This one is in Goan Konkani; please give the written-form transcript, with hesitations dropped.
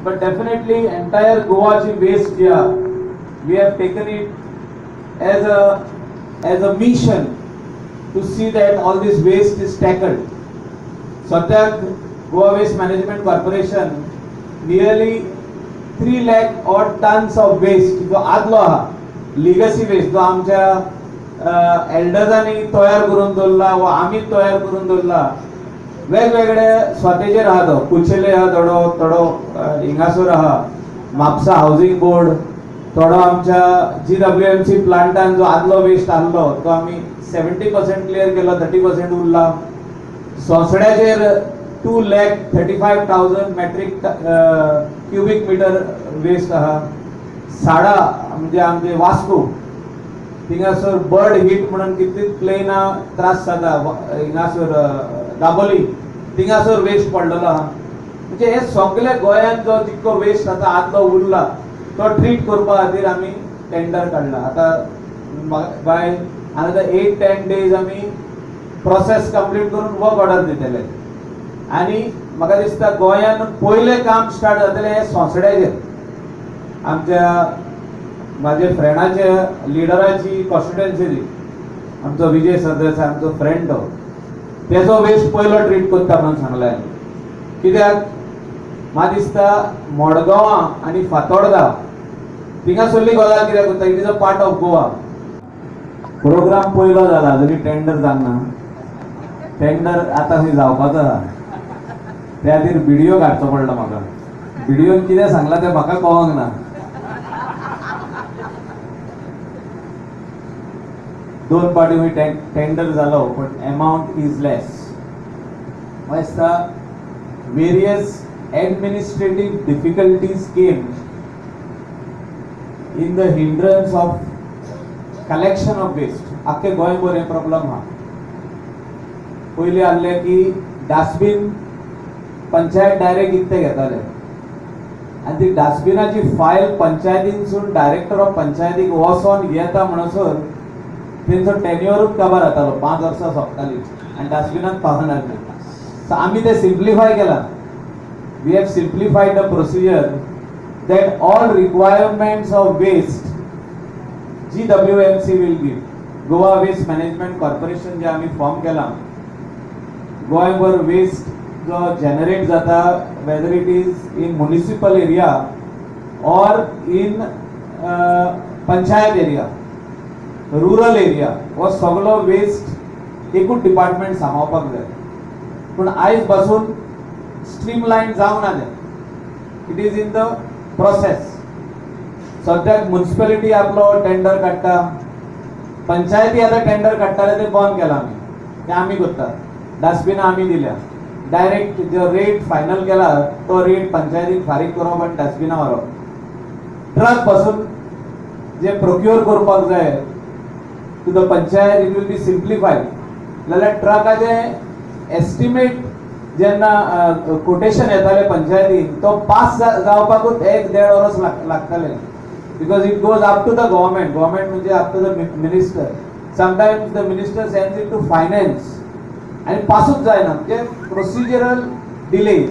But definitely entire गोवाची वेस्ट जी आहा, we have taken it as a mission to see that all this waste is tackled. सद्याक Goa Waste Management Corporation nearly 3 lakh odd tons of waste जो आदलो आहा, लिगसी वेस्ट, जो आमच्या एल्डर्सांनी तयार करून दवरला वा आमी तयार करून दवरला, वेगवेगळे स्वातेचेर आहा. तो कुचेले आहा थोडो थोडो, हिंगासर आहा म्हापसा हावजींग बोर्ड, थोडो आमच्या जीडब्ल्यूएमसी प्लांटान जो आदलो वेस्ट आहलो तो आमी 70% क्लियर केलो, 30% उरला. सोसड्याचेर 2,35,000 metric cubic meter waste आहा. साडा म्हणजे आमचे वास्को, थिंगासर बर्ड हिट म्हणून कितलीच प्लेनां त्रास जाता. हिंगासर दाबोली, थिंगासर वेस्ट पडलेलो आहा. म्हणजे हे सगळे गोंयांत जो जितको वेस्ट आतां आदलो उरला तो ट्रीट करपा खातीर आमी टेंडर काडला. आतां by another 8-10 days आमी प्रोसेस कंप्लीट करून वर्क ऑर्डर दितले आनी म्हाका दिसता गोंयांत पयलें काम स्टार्ट जातलें हें सोंसड्याचेर, आमच्या माझ्या फ्रेंडाच्या लिडराची कॉन्स्टिट्युएन्सी. आमचो विजय सरदेसाय, आमचो फ्रेंड, तो तेजो वेस्ट पयलो ट्रीट करता म्हणून सांगलां. कित्याक म्हाका दिसता मडगांवां आनी फातोर्डा थिंगासरली गजाल कित्याक करता, it is a part of Goa. Program पयलो जाला, अजूनय टेंडर जावंक ना. टेंडर आतां खंय जावपाचो आहा. त्या खातीर व्हिडिओ काडचो पडलो म्हाका. व्हिडिओन कितें सांगलां तें म्हाका कळोंक ना. दोन पाटी टेंडर जालो, पण एमावंट is लेस. म्हाका दिसता various administrative difficulties came in the hindrance of collection of waste. आख्खे गोंयभर हें प्रॉब्लम आहा. पयलीं आहलें की डस्टबीन पंचायत डायरेक्ट इकते घेताले आनी ती डस्टबिनाची फायल पंचायतीनसून डायरेक्टर ऑफ पंचायतीक वचोन येता म्हणसर तेंचो टेन्युअरूच काबार जातालो. 5 वर्सां सोंपताली आनी डस्टबिनात पावनासली. सो आमी ते सिम्प्लिफाय केलां. We have simplified the procedure that all requirements of waste GWMC will give. Goa Waste Management Corporation जे आमी फॉर्म केलां, गोंयभर वेस्ट जो जनरेट जाता, whether it is in municipal area or in panchayat area, rural area, हो सगळो वेस्ट एकूच डिपार्टमेंट सांबाळपाक जाय. पूण आयज पासून स्ट्रीमलायन जावंक ना तें. It is in the process. सद्याक मुन्सिपेलिटी आपलो टेंडर काडटा, पंचायती आतां टेंडर काडटाले ते बंद केला आमी. ते आमी करता. डस्टबिनां आमी दिल्या. डायरेक्ट जो रेट फायनल केला तो रेट पंचायतीन फारीक करप आनी डस्टबिनां व्हरप. ट्रक पासून जे प्रोक्युअर करपाक जाय to the panchayat, it will be simplified. जाल्यार ट्रकाचे एस्टिमेट जेन्ना कोटेशन येताले पंचायतीन, तो पास जावपाकूच एक देड वर्स लागताले, because it goes up to the government. Government म्हणजे up to the minister. Sometimes the minister sends it to finance आनी पासूच जायना. म्हणजे प्रोसिजरल डिलेज.